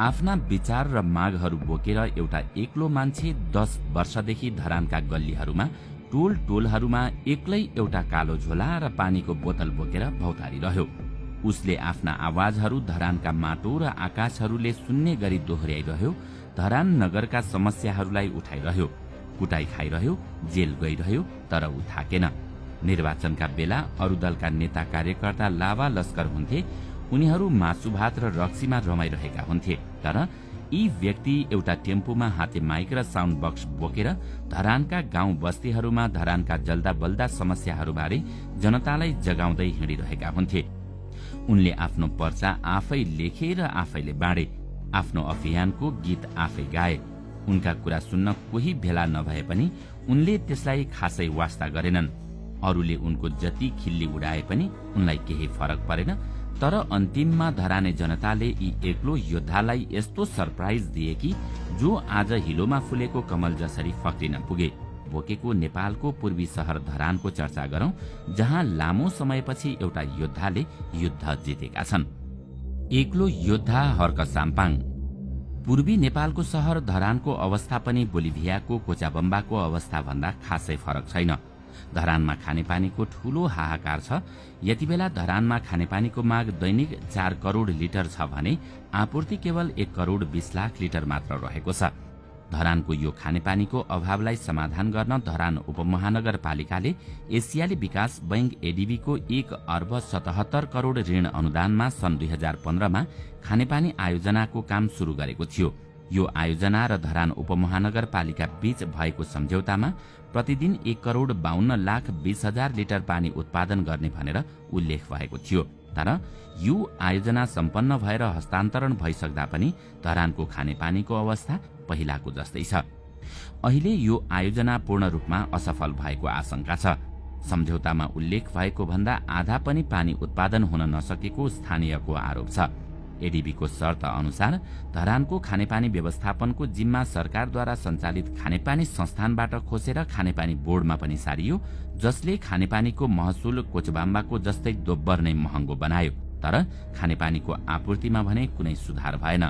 आफ्ना विचार र मागहरू बोकेर एउटा एक्लो मान्छे 10 वर्षदेखि धरानका गल्लीहरूमा टोल टोलहरूमा एक्लै एउटा कालो झोला र पानीको बोतल बोकेर भौतारिरह्यो। उसले आफ्ना आवाजहरू धरानका माटो र आकाशहरूले सुन्ने गरी दोहोर्याइरह्यो। धरान नगरका समस्याहरूलाई उठाइरह्यो, कुटाई खाइरह्यो, जेल गइरह्यो, तर ऊ थाकेन। निर्वाचनका बेला अरू दलका नेता कार्यकर्ता लावा लस्कर हुन्थे, उनीहरू मासु भात र रक्सीमा रमाइरहेका हुन्थे। तर यी व्यक्ति एउटा टेम्पोमा हाते माइक र साउन्ड बक्स बोकेर धरानका गाउँ बस्तीहरूमा धरानका जल्दा बल्दा समस्याहरूबारे जनतालाई जगाउँदै हिँडिरहेका हुन्थे। उनले आफ्नो पर्चा आफै लेखे र आफैले बाँडे, आफ्नो अभियानको गीत आफै गाए। उनका कुरा सुन्न कोही भेला नभए पनि उनले त्यसलाई खासै वास्ता गरेनन्। अरूले उनको जति खिल्ली उडाए पनि उनलाई केही फरक परेन। तर अन्तिममा धराने जनताले यी एक्लो योद्धालाई यस्तो सरप्राइज दिए कि जो आज हिलोमा फुलेको कमल जसरी फक्रिन पुगे। बोकेको नेपालको पूर्वी शहर धरानको चर्चा गरौं, जहाँ लामो समयपछि एउटा योद्धाले युद्ध जितेका छन्। एक्लो योद्धा हर्क साम्पाङ। पूर्वी नेपालको शहर धरानको अवस्था पनि बोलिभियाको कोचाबम्बाको अवस्था भन्दा खासै फरक छैन। धरानमा खानेपानीको ठूलो हाहाकार छ। यति बेला धरानमा खानेपानीको माग दैनिक 4 करोड़ लिटर छ भने आपूर्ति केवल 1 करोड़ 20 लाख लिटर मात्र रहेको छ। धरानको यो खानेपानीको अभावलाई समाधान गर्न धरान उपमहानगरपालिकाले एसियाली विकास बैंक एडीबी को 1 अर्ब 77 करोड़ ऋण अनुदानमा सन् 2015 मा खानेपानी आयोजनाको काम शुरू गरेको थियो। यो आयोजना र धरान उपमहानगरपालिका बीच भएको सम्झौतामा प्रतिदिन 1 करोड़ 52 लाख 20 हजार लिटर पानी उत्पादन गर्ने भनेर उल्लेख भएको थियो। तर यो आयोजना सम्पन्न भएर हस्तान्तरण भइसक्दा पनि धरानको खानेपानीको अवस्था पहिलाको जस्तै छ। अहिले यो आयोजना पूर्ण रूपमा असफल भएको आशंका छ। सम्झौतामा उल्लेख भएको भन्दा आधा पनि पानी उत्पादन हुन नसकेको स्थानीयको आरोप छ। एडीबीको शर्त अनुसार धरानको खानेपानी व्यवस्थापनको जिम्मा सरकारद्वारा सञ्चालित खानेपानी संस्थानबाट खोसेर खानेपानी बोर्डमा पनि सारियो, जसले खानेपानीको महसुल कोचबाम्बाको जस्तै दोब्बर नै महँगो बनायो। तर खानेपानीको आपूर्तिमा भने कुनै सुधार भएन।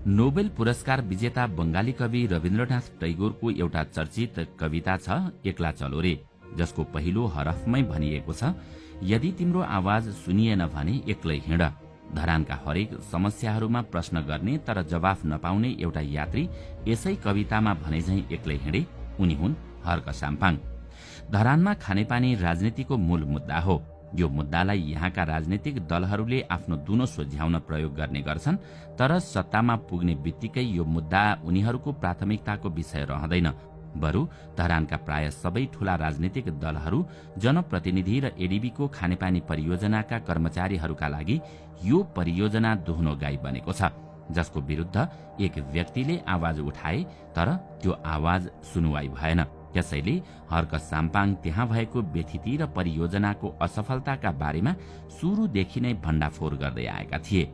नोबेल पुरस्कार विजेता बंगाली कवि रविन्द्रनाथ टैगोरको एउटा चर्चित कविता छ एक्ला चलो रे, जसको पहिलो हरफमै भनिएको छ, यदि तिम्रो आवाज सुनिएन भने एक्लै हिँड। धरानका हरेक समस्याहरूमा प्रश्न गर्ने तर जवाफ नपाउने एउटा यात्री यसै कवितामा भनेझै एक्लै हिँडे। उनी हुन् हर्क साम्पाङ। धरानमा खानेपानी राजनीतिको मूल मुद्दा हो। यो मुद्दालाई यहाँका राजनीतिक दलहरूले आफ्नो दुनो सोझ्याउन प्रयोग गर्ने गर्छन्, तर सत्तामा पुग्ने बित्तिकै यो मुद्दा उनीहरूको प्राथमिकताको विषय रहँदैन। बरु धरानका प्राय सबै ठूला राजनीतिक दलहरू, जनप्रतिनिधि र एडीबीको खानेपानी परियोजनाका कर्मचारीहरूका लागि यो परियोजना दुहुनो गाई बनेको छ, जसको विरुद्ध एक व्यक्तिले आवाज उठाए तर त्यो आवाज सुनुवाई भएन। त्यसैले हर्क साम्पाङ त्यहाँ भएको व्यथिति र परियोजनाको असफलताका बारेमा सुरुदेखि नै भण्डाफोर गर्दै आएका थिए।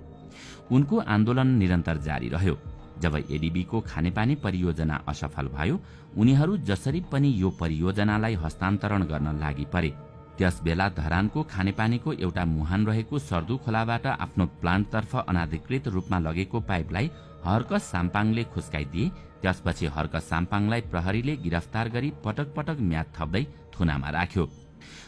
उनको आन्दोलन निरन्तर जारी रह्यो। जब एडीबीको खानेपानी परियोजना असफल भयो, उनीहरू जसरी पनि यो परियोजनालाई हस्तान्तरण गर्न लागि परे। त्यसबेला धरानको खानेपानीको एउटा मुहान रहेको सर्दु खोलाबाट आफ्नो प्लान्टतर्फ अनाधिकृत रूपमा लगेको पाइपलाई हर्क साम्पाङले खुस्काइदिए। त्यसपछि हर्क साम्पाङलाई प्रहरीले गिरफ्तार गरी पटक पटक म्याद थप्दै थुनामा राख्यो।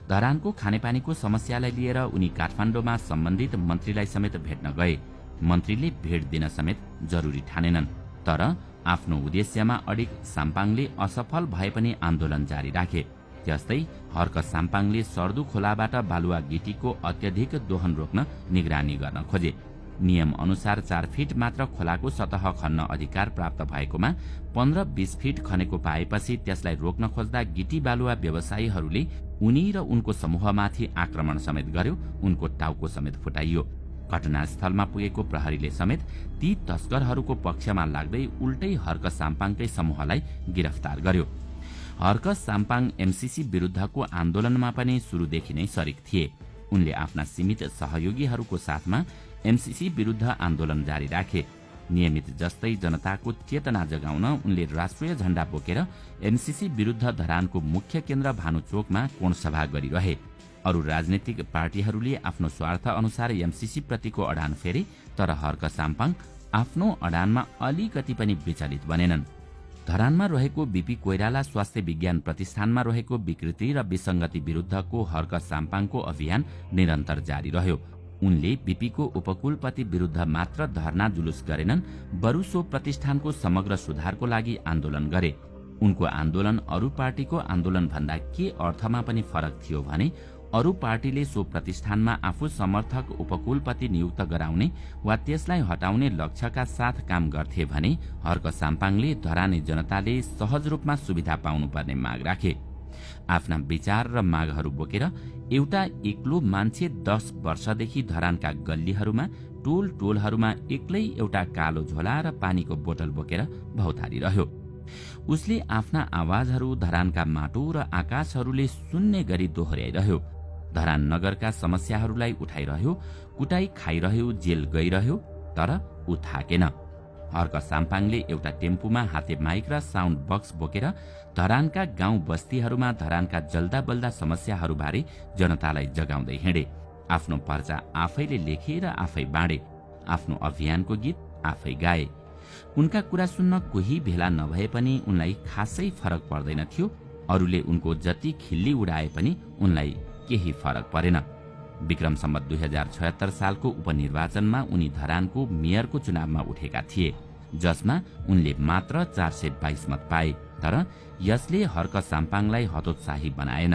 धरानको खानेपानीको समस्यालाई लिएर उनी काठमाडौँमा सम्बन्धित मन्त्रीलाई समेत भेट्न गए। मन्त्रीले भेट दिन समेत जरुरी ठानेनन्। तर आफ्नो उद्देश्यमा अडिग साम्पाङले असफल भए पनि आन्दोलन जारी राखे। त्यस्तै हर्क साम्पाङले सर्दु खोलाबाट बालुवा गिटीको अत्यधिक दोहन रोक्न निगरानी गर्न खोजे। नियम अनुसार 4 फिट मात्र खोलाको सतह खन्न अधिकार प्राप्त भएकोमा 15-20 फिट खनेको पाएपछि त्यसलाई रोक्न खोज्दा गिटी बालुवा व्यवसायीहरूले उनी र उनको समूहमाथि आक्रमण समेत गर्यो। उनको टाउको समेत फुटाइयो। घटनास्थलमा पुगेको प्रहरीले समेत ती तस्करहरूको पक्षमा लाग्दै उल्टै हर्क साम्पाङकै समूहलाई गिरफ्तार गर्यो। हर्क साम्पाङ एमसीसी विरुद्धको आन्दोलनमा पनि सुरुदेखि नै सरिक थिए। उनले आफ्ना सीमित सहयोगीहरूको साथमा एमसीसी विरुद्ध आन्दोलन जारी राखे। नियमित जस्तै जनताको चेतना जगाउन उनले राष्ट्रिय झण्डा बोकेर एमसीसी विरुद्ध धरानको मुख्य केन्द्र भानुचोकमा कोणसभा गरिरहे। अरू राजनीतिक पार्टीहरूले आफ्नो स्वार्थ अनुसार एमसीसी प्रतिको अडान फेरे, तर हर्क साम्पाङ आफ्नो अडानमा अलिकति पनि विचलित बनेनन्। धरानमा रहेको बीपी कोइराला स्वास्थ्य विज्ञान प्रतिष्ठानमा रहेको विकृति र विसंगति विरुद्धको हर्क साम्पाङको अभियान निरन्तर जारी रह्यो। उनले बीपीको उपकुलपति विरुद्ध मात्र धरना जुलुस गरेनन्, बरु सो प्रतिष्ठानको समग्र सुधारको लागि आन्दोलन गरे। उनको आन्दोलन अरू पार्टीको आन्दोलन भन्दा के अर्थमा पनि फरक थियो भने अरू पार्टीले सो प्रतिष्ठानमा आफू समर्थक उपकुलपति नियुक्त गराउने वा त्यसलाई हटाउने लक्ष्यका साथ काम गर्थे भने हर्क साम्पाङले धरानी जनताले सहज रूपमा सुविधा पाउनुपर्ने माग राखे। आफ्ना विचार र मागहरू बोकेर एउटा एक्लो मान्छे 10 वर्षदेखि धरानका गल्लीहरूमा टोल टोलहरूमा एक्लै एउटा कालो झोला र पानीको बोतल बोकेर भौतारिरह्यो। उसले आफ्ना आवाजहरू धरानका माटो र आकाशहरूले सुन्ने गरी दोहोर्याइरह्यो। धरान नगरका समस्याहरूलाई उठाइरह्यो, कुटाई खाइरह्यो, जेल गइरह्यो, तर ऊ थाकेन। हर्क साम्पाङले एउटा टेम्पूमा हाते माइक र साउन्ड बक्स बोकेर धरानका गाउँ बस्तीहरूमा धरानका जल्दा बल्दा समस्याहरूबारे जनतालाई जगाउँदै हिँडे। आफ्नो पर्चा आफैले लेखे र आफै बाँडे, आफ्नो अभियानको गीत आफै गाए। उनका कुरा सुन्न कोही भेला नभए पनि उनलाई खासै फरक पर्दैन थियो। अरूले उनको जति खिल्ली उडाए पनि उनलाई केही फरक परेन। विक्रम सम्वत 2076 सालको उपनिर्वाचनमा उनी धरानको मेयरको चुनावमा उठेका थिए, जसमा उनले मात्र 422 मत पाए। तर यसले हर्क साम्पाङलाई हतोत्साही बनाएन।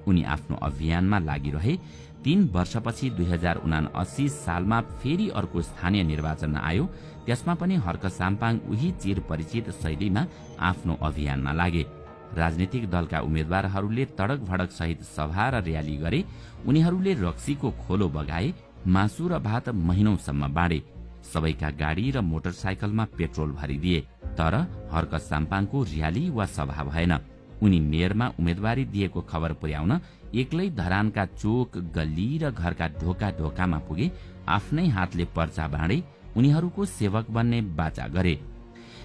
उनी आफ्नो अभियानमा लागिरहे। 3 वर्षपछि 2079 सालमा फेरि अर्को स्थानीय निर्वाचन आयो। त्यसमा पनि हर्क साम्पाङ उही चिर परिचित शैलीमा आफ्नो अभियानमा लागे। राजनीतिक दलका उम्मेद्वारहरूले तडक भडक सहित सभा र र्याली गरे। उनीहरूले रक्सीको खोलो बगाए, मासु र भात महिनौसम्म बाँडे। सबैका गाडी र मोटरसाइकलमा पेट्रोल भरिदिए। तर हर्क साम्पाङको र्याली वा सभा भएन। उनी मेयरमा उम्मेदवारी दिएको खबर पुर्याउन एक्लै धरानका चोक, गल्ली र घरका ढोका ढोकामा पुगे। आफ्नै हातले पर्चा बाँडे, उनीहरूको सेवक बन्ने बाचा गरे।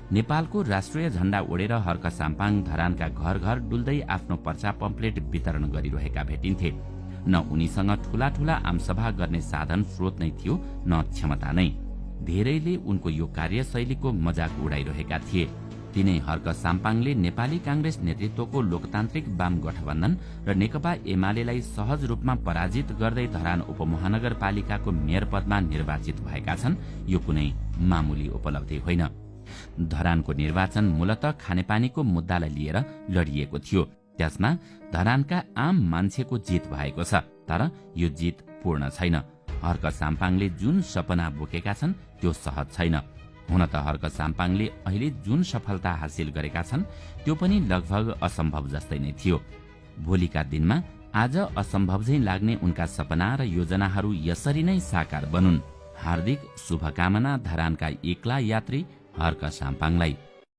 नेपालको राष्ट्रिय झण्डा ओढेर हर्क साम्पाङ धरानका घर घर डुल्दै आफ्नो पर्चा पम्पलेट वितरण गरिरहेका भेटिन्थे। न उनीसँग ठूला ठूला आमसभा गर्ने साधन स्रोत नै थियो, न क्षमता नै। धेरैले उनको यो कार्यशैलीको मजाक उडाइरहेका थिए। तिनै हर्क साम्पाङले नेपाली कांग्रेस नेतृत्वको लोकतान्त्रिक वाम गठबन्धन र नेकपा एमालेलाई सहज रूपमा पराजित गर्दै धरान उपमहानगरपालिकाको मेयर पदमा निर्वाचित भएका छन्। यो कुनै मामुली उपलब्धि होइन। धरानको निर्वाचन मूलतः खानेपानीको मुद्दालाई लिएर लडिएको थियो। त्यसमा धरानका आम मान्छेको जित भएको छ, तर यो जित पूर्ण छैन। हर्क साम्पाङले जुन सपना बोकेका छन् त्यो सहज छैन। हुन त हर्क साम्पाङले अहिले जुन सफलता हासिल गरेका छन् त्यो पनि लगभग असम्भव जस्तै नै थियो। भोलिका दिनमा आज असम्भव झैं लाग्ने उनका सपना र योजनाहरू यसरी नै साकार बनुन्। हार्दिक शुभकामना धरानका एक्ला यात्री हर्क साम्पाङलाई।